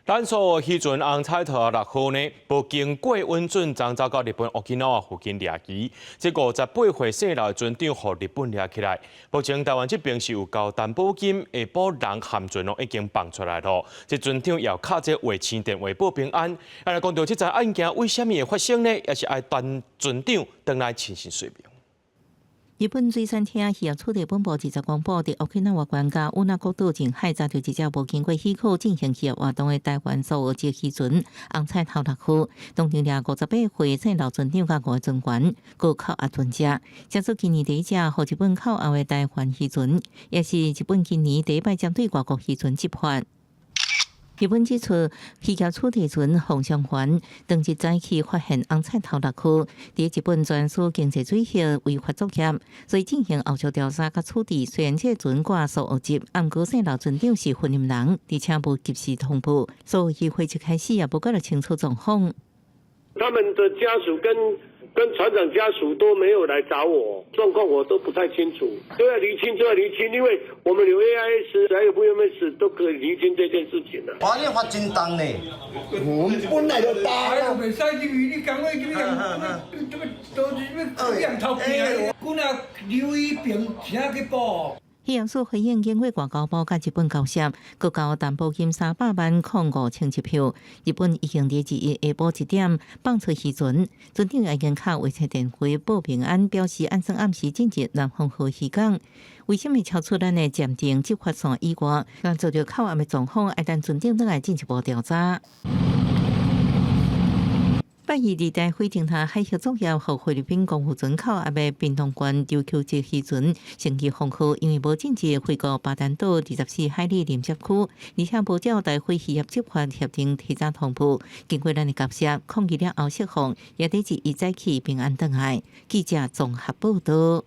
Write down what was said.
咱所漁船紅彩頭六號呢，無經過允准，昨走到日本沖繩附近掠魚。這58歲姓劉的船長予日本掠起來。目前台灣這邊是有交擔保金，下晡人和船攏已經放出來囉。這船長也敲這衛星電話報平安。啊，來講到這樁案件為啥物會發生呢？也是愛等船長轉來親身說明。日本水產廳漁業處理本部20公布，佇沖繩縣佮與那國島近海查著一隻無經過許可進行漁業活動的台灣蘇澳籍漁船紅菜頭六號，當場掠58歲姓劉船長佮五個船員，閣扣押船隻。這做今年第一隻予日本扣押的台灣漁船，也是日本今年第一擺針對外國漁船執法。日本指出，漁業處理船鳳翔丸當日早起發現紅菜頭六號佇日本專屬經濟水域違法作業，所以進行後續調查佮處置。雖然這船掛蘇澳籍，毋過姓劉船長是芬蘭人，而且無及時通報，所以會一開始也無夠清楚狀況。他們的家屬跟船長家屬都沒有來找我，狀況我都不太清楚，都要釐清，都要釐清，因為我們有 AIS，還有 VMS 都可以釐清這件事情的。哇，你罰真重呢？我們本來就大啦。袂使入去，你講話這個這個都是這個人頭病，阮若留醫病，啥去報？漁業署回應經過外交部佮日本交涉，閣交擔保金300萬零五千一票。日本已經佇21下晡1點放出漁船，船長已經敲衛星電話報平安，表示按算暗時進入南方號漁港。為啥物超出咱的暫定執法線以外？佮遭著扣押的狀況，愛等船長轉來進一步調查。拜二佇台海偵查海域作業，予菲律賓公務船扣押的屏東縣琉球籍漁船勝基風號，因為無進入菲國巴丹島24海里臨接區，而且無照台海漁業執法協定提早通報，經過咱的交涉，抗議了後釋放，也佇二一早起平安轉來。記者綜合報道。